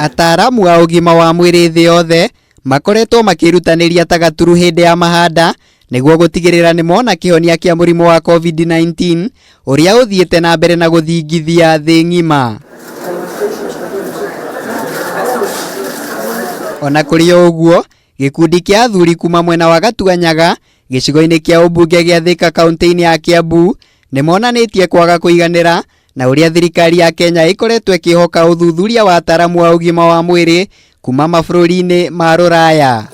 Ataaramu a ũgima wa mwĩrĩ thĩ yothe makoretwo makĩrutanĩria ta gaturu hĩndĩ ya mahanda nĩguo gũtigĩrĩra nĩ mona kĩhonia kĩa mũrimũ wa COVID-19 ũrĩa ũthiĩte na mbere na gũthingithia thĩ ng'ima. Ona kũrĩ o ũguo, gĩkundi kĩa athuri kuma mwena wa Gatuanyaga gĩcigo-inĩ kĩa ũmbunge gĩa Thika kaunti-inĩ ya Kiambu nĩ monanĩtie kwaga kũiganĩra na ũrĩa thirikari ya Kenya ĩkoretwo ĩkĩhoka ũthuthuria wa ataaramu a ũgima wa mwĩrĩ kuma mabũrũri-inĩ ma rũraya.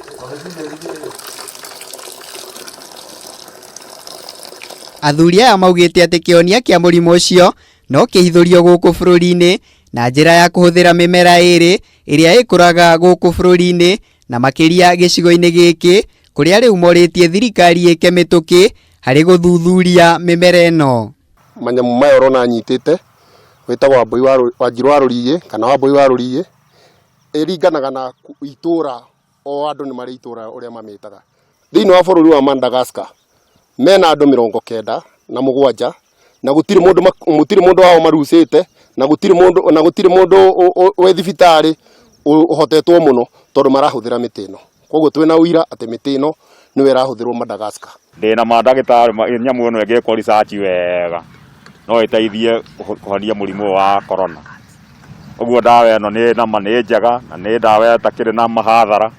Athuri aya maugĩte atĩ kĩhonia kĩa mũrimũ ũcio no kĩhithũrio gũkũ bũrũri-inĩ na njĩra ya kũhũthĩra mĩmera ĩrĩ ĩrĩa ĩkũraga gũkũ bũrũri-inĩ na makĩria gĩcigo-inĩ gĩkĩ kũrĩa rĩu morĩtie thirikari ĩke mĩtũkĩ harĩ gũthuthuria mĩmera ĩno. Manyamu maya ũrona nyitĩte wĩtagwo wambũi wa wanjiru wa rũriĩ kana wambũi wa rũriĩ, ĩringanaga na itũra, o andũ nĩ marĩ itũra ũrĩa mamĩtaga. Thĩinĩ wa bũrũri wa Madagascar mena andũ 97 na gũtirĩ mũndũ gũtirĩ mũndũ wao marucĩte na gũtirĩ mũndũ na gũtirĩ mũndũ wĩ thibitarĩ ũhotetwo mũno tondũ marahũthĩra mĩtĩ ĩno. Koguo twĩna ũira atĩ mĩtĩ ĩno nĩyo ĩrahũthĩrwo Madagascar. Ndĩna ma ndagĩtarĩ nyamũ ĩno ĩngĩkwo research wega no ĩteithie kũhonia mũrimũ ũyũ wa corona. Ũguo ndawa ĩno nĩ nama nĩ njega na nĩ ndawa ĩtakĩrĩ na mahathara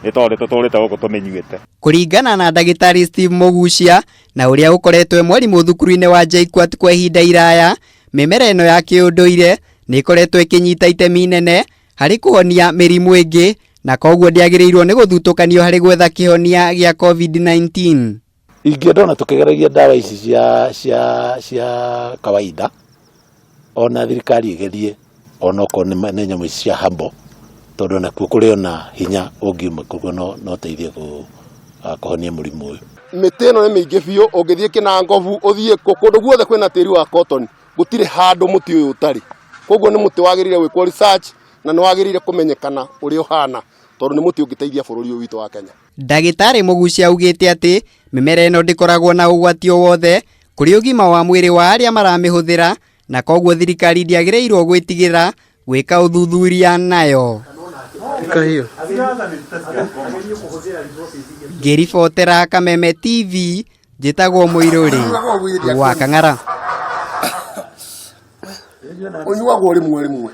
nĩ tondũ nĩ tũtũrĩte gũkũ tũmĩnyuĩte. Kũringana na ndagĩtarĩ Steve Mũgucia na ũrĩa ũkoretwo e mwarimũ thukuru-inĩ wa JKUAT kwa ihinda iraya, mĩmera ĩno ya kĩũndũire nĩ ĩkoretwo ĩkĩnyita itemi inene harĩ kũhonia mĩrimũ ĩngĩ na koguo ndĩagĩrĩirwo nĩ gũthutũkanio harĩ gwetha kĩhonia gĩa COVID-19. Ingĩenda ona tũkĩgeragia ndawa ici cia kawaida, ona thirikari ĩgerie onokorwo nĩ nyamũ ici cia herbal, tondũ onakuo kũrĩ ona hinya ũngiuma koguo no ũteithie kũhonia mũrimũ ũyũ. Mĩtĩ ĩno nĩ mĩingĩ biũ, ũngĩthiĩ Kĩnangobu, ũthiĩ kũndũ guothe kwĩna tĩri wa cotton, gũtirĩ handũ mũtĩ ũyũ ũtarĩ. Koguo nĩ mũtĩ wagĩrĩire gwĩkwo research na nĩ wagĩrĩire kũmenyekana ũrĩa ũhana tondũ nĩ mũtĩ ũngĩteithia bũrũri ũyũ witũ wa Kenya. Ndagĩtarĩ Mũgucia augĩte atĩ mĩmera ĩno ndĩkoragwo na ũgwati o wothe kũrĩ ũgima wa mwĩrĩ wa arĩa maramĩhũthĩra na koguo thirikari ndĩagĩrĩirwo gwĩtigĩra gwĩka ũthuthuria nayo. Ngĩribotera Kameme TV njĩtagwo Mũirũrĩ wa Kang'ara. Ũnyuagwo rĩmwe rĩmwe.